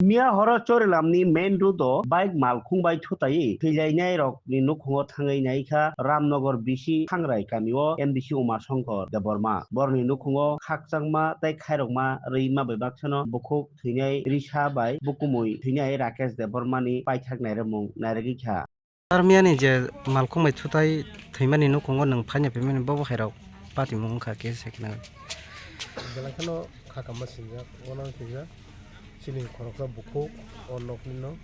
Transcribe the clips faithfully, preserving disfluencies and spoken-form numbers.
Miya horo Chorilamni main road o bike malkhung bai thutaiwi thwilainai rokni nukhungo thangwi naikha Ramnagar bisi Thangrai kamio M D C Uma Shankar Debbarma. Borni nukhungo khakchangma tei khairokma rwima bai baksano bukhuk thwinai Risa bai bukumui thwinai Rakesh Debbarmani paithak nairwmung nairwgwi kha. Sir, miyani je malkhung bai thutai thwimani nukhungo nwng phaina phaimani bobo hairok patimung wngkha khe se khna. Belai kheno kha kamma sinjak, uanang sinjak. Chini khoroksa bukhuk o nokni no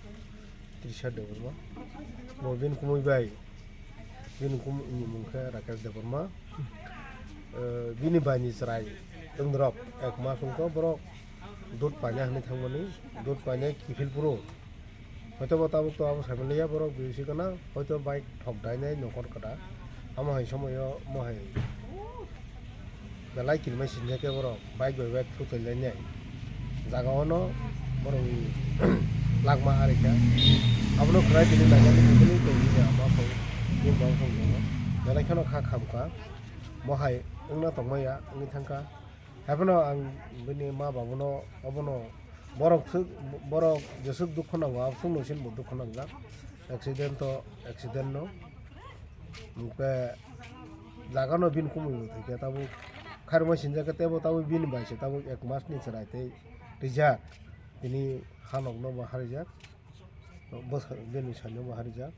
Trisha Debbarma. Bo bini kumui bai, bini kumui ni mung khe Rakesh Debbarma. Eh, bini bai ni chwrai wng rok ek mas wngkha borok dud paina hinwi thangmani, dud paina kiphil phuru. Hoito bo tabuk to abo saimanliya borok B O C gana, hoito bike thok dainai nokol kwda. Amo hai somoyo mo hai belai kirimai sinjak khe borok bike bai bike thutoi lainai. Jaga ono borok ni lakma ari kha. Abono khwlai tini naikhe tongwi ya ma song ni bang song tongo. Belai kheno kha khamkha. Mo hai wngna tongmaya wngwi thangkha. Haiphano ang bini ma babuno obono borok swk, borok jeswk dukhu nango, abswkno chini bo dukhu nangjak. Accident to accident no. Hwnkhe jaga no bini kumui bo thwikhe tabuk khairokma sinjak khe teibo tabuk bini bai se tabuk ek mas ni chwrai tei rijak. Tini hanok no bo harijak. Bwsa bini sani bo harijak.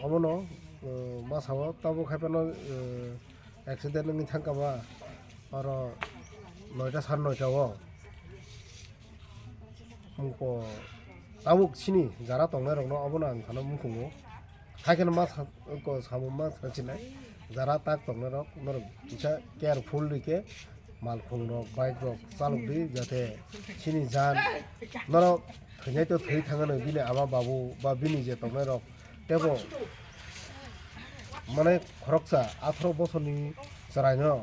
Obono, uh, masa o tabuk haiphano, uh, accident wngwi thangkha ba oro noita sar noita o. Mungko tabuk chini jara tongnai rokno obono ang phano mukhungo. Haikhe no ma sa-, ko samung ma sansinai jara tak tongnai rok norok kisa careful rikhe malkhung rok, bike rok chalok di, jate chini jan norok thwinai to thwi thangano bini ama babu ba bini je tongnai rok tebo mane khoroksa atharo bosorni chwraino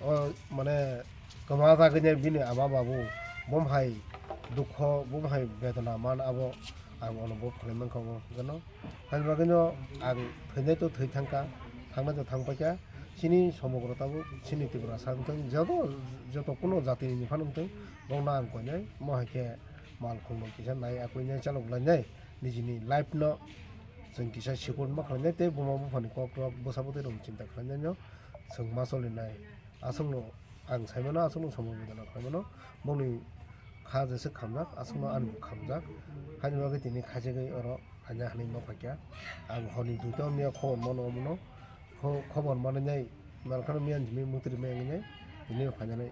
o mane kwma jagwini bini ama babu bom hai dukho, bom hai bedona man abo ang onobhob khlai mankha o gano. Haini bagwino ang thwinai to thwi thangkha, thangnai to thangpaikha. Chini somogro tabuk chini Tiprasa wngthung, joto, joto kuno jatini ni phano wngthung, bokno ang koinai, mo hai khe malkhung no kisa nai akwinai chalok lainai, nijini life no chwng kisa secure ma khlainai tei buma buphani kok rok bwsa bwtwi rok chinta khlainai no chwng ma cholinai. Aswkno ang saimano, aswkno somoi bedana khlaimano, bongni kha jeswk khamjak, aswkno ani bo khamjak. Haini bagwi tini khaijagwi oro aina hwnwi ma phaikha. Ang horni duita wngya khobor mano omono, kho-, khobor manwi nai malkhano miyan jimi mukti rimai wngwi nai, tini phainani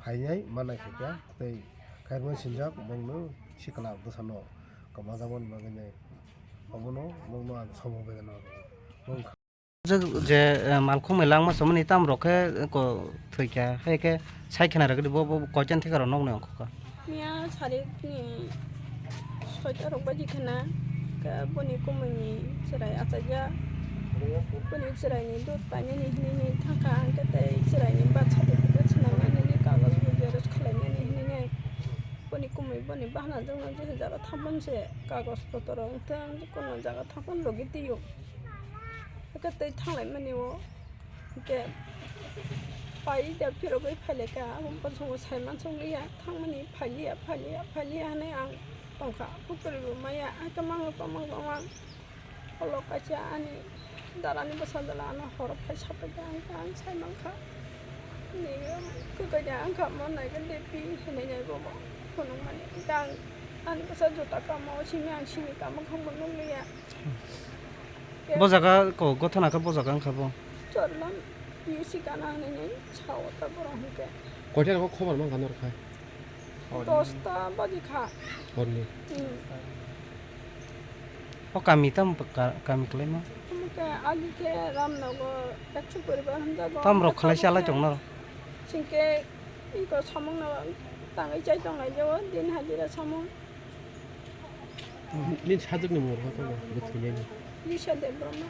phainai manai khaikha. Tei khairokma sinjak bongno sikla bwsano kwmajakmani bagwi nai omono bongno ang somoi bedana rwo. Bong Je, eh, malkhung mai langma chumani tam rok khe, eh, ko thwikha, hai khe sai khena rwgwdi bo, bo koitan thika rok nokni ongkha kha. Miya sarik ni soita rok baji khena, khe boni kumui ni chwrai achaijak, boni chwrai ni dud painani hinwi thangkha, hwnkhe tei chwrai ni birth certificate swnamnani kagoj bo xerox khlainani hinwi boni kumui boni bahana jwkno je jaro thampon se kagoj potor rok wngthang, je kono jaga thampon logi twi o. Hwnkhe tei thanglaimani o, hwnkhe pai da phirogwi phailaikha, abo bosongo saiman songliya, thangmani phailiya, phailiya, phailiya hinwi ang tongkha, pukhuri bo maya, hwnkhe manglo tongmang tongmang, ulo kaisa ani darani bwsa jala ano horo phai sapaikha, hwnkhe ang saimankha, nini kwkwi de wngkha, mo naikhe de pi hinwi nai bobo phunukmani, hwnkhe ang ani bwsa juta kama o simi ang simi kama khambo nukliya. Bo jaga ko gothana khe bo jaga wngkha bo. Chorlam P U C gana hinwi sao ta borok hwnkhe. Koithai rok khobor mankha norok hai? Dosta baji kha. Horni. Hmm. O kami tam ka-, kami kwlaima? Hwnkhe agi khe Ramnagar ekso poribar hwnjago. Tam rok khlai se alai tong norok? Chwngkhe iko samung no tangwi chai tonglai jao din hajira samung. Nini sajwkni mung rok tamo bwthwinani? Lisa Debbarma.